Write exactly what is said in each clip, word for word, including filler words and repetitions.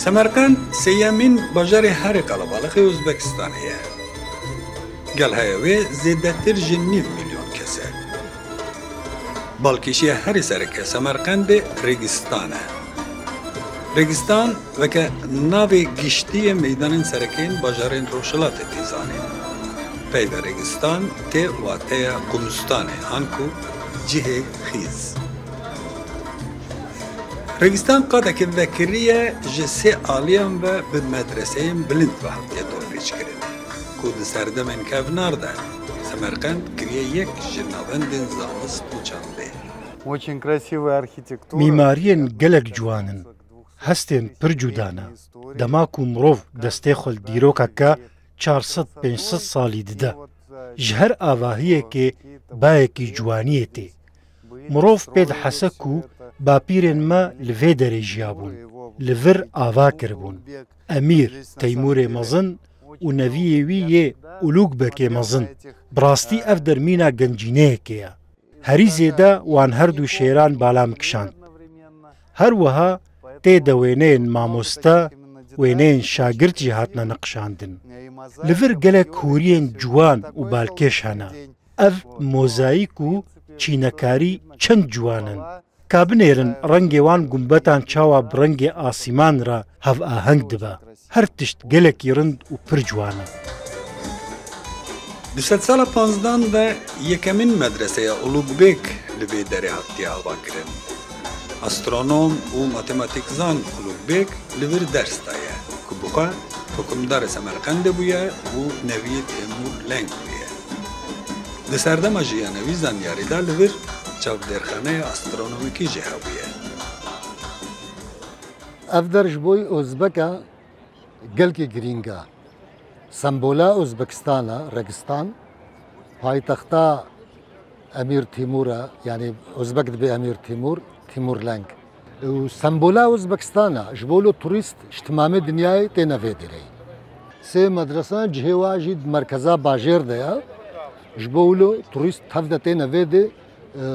Semerqend sêyemîn bajarê herî qelebalixê Uzbekistanê ye. Gel heya wê zêdetir ji nîv milyon kes e. Balkêşiya herî sereke Semerqendê Rêgistan e. Rêgistan weke navê giştî yê meydanên sereke yên bajarên Rojhilatê tê zanîn. Peyve Rêgistan tê wateya qûmistanê, anku cihê xîz. Rêgistan qadeke vekirî ye, ji sê aliyan ve bi medreseyên bilind ve hatiye dorpêçkirin, ku di serdemên kevnar de Semerqend kiriye yek ji navendên zanist û çandê. Очень красивая архитектура. Mîmariyên gelek ciwan in. Hestên pir cuda ne. Dema ku mirov destê xwe li dîrokeke çar sed pênc sed salî dide, ji her avahiyekê bayekî ciwaniyê tê. Mirov pê dihese ku bapîrên me li vê derê jiyabûn, li vir ava kiribûn. Emîr Teymûrê Mezin û neviyê wî yê Ulûgbekê Mezin. Bi rastî ev der mîna gencîneyekê ye. Herî zêde wan her du şêran bala min kişand. Her wiha tê de wêneyên mamoste, wêneyên şagirt jî hatine niqişandin. Li vir gelek hûriyên ciwan û balkêş hene. Ev mozayîk û çînekarî çend ciwan in. Ka binêrin rengê wan gumbetan çawa bi rengê asîman re hevaheng dibe. Her tişt gelekî rind û pir ciwan e. Di sedsala panzdan de yekemîn medreseya Ulugh Beg li vê derê hatiye avakirin. Astronom û matematîkzan Ulugh Beg li vir ders daye, ku bi xwe hukimdarê Semerqendê bûye û neviyê Temûr Leng bûye. Di serdema jiyana wî zanyarî de li vir çavdêrxaneya astronomîkî jî hebûye. Ev der ji bo Ozbeka gelkî girîng e. Sembola Ozbekistan e, Registan. Paytexta Emîr Tîmûr e, yanî Ozbek dibe Emîr Tîmûr, Tîmûr Leng. Û sembola Ozbekistan e, ji bo lo turîst ji timamê dinyayê têne vê derê. Sê medresa cihê wa jî di merkeza bajêr de ye. Ji bo wilo turîst tev de têne vê dê, e,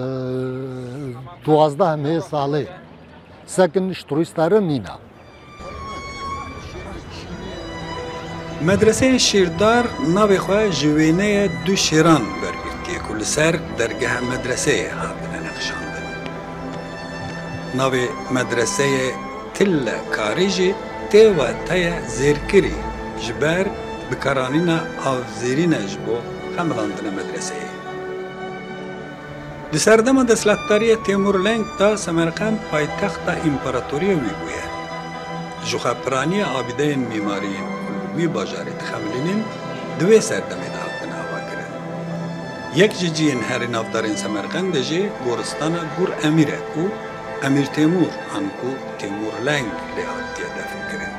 duwazdeh mehê salê. Sekin ji turîsta re nîne. Medreseyê Şîrdar navê xwe ji wêneya du şêran wergirtiye ku li ser dergeha medreseyê hatine nexşandin. Navê medreseyê Tille Karî jî tê wateya zêrkirî, ji ber bikaranîna avzêrîne ji bo xemilandina medreseyê. Di serdema desthilatdariya Têmûr Leng de Semerqend paytexta împaratoriya wî bûye. Jixwe piraniya abîdeyên mîmarî yên ku li wî bajarê dixemilînin, di wê serdemê de hatine avakirin. Yek ji cihên herî navdarên Semerqendê jî goristana Gur Emîr e ku Emîr Têmûr anku Têmûr Leng lê hatiye definkirin.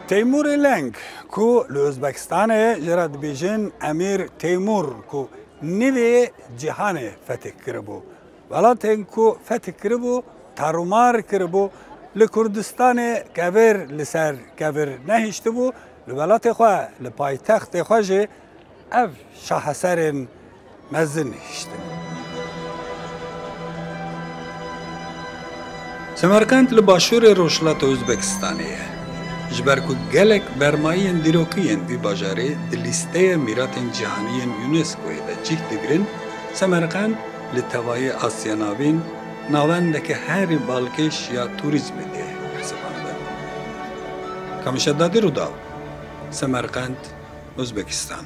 Teymûrê Leng ku li Ozbekistanê jê re dibêjin Emîr Teymûr ku nivê cîhanê fetih kiribû. Welatên ku fetih kiribû, tarûmar kiribû, li Kurdistanê kevir li ser kevir nehiştibû, li welatê xwe, li paytextê xwe jî ev şaheserên mezin hiştin. Semerkend li başûrê rojhilata Uzbekistanê ye. Ji ber ku gelek bermayiyên dîrokî yên vî bajarê di lîsteya mîratên cîhanî yên UNESCOyê de cih digirin, Semerkend li tevayê Asya Navîn navendeke herî balkêş ya turîzmê tê hesibandin. Kamişa Dadî Rûdaw, Semerkend, Uzbekistan.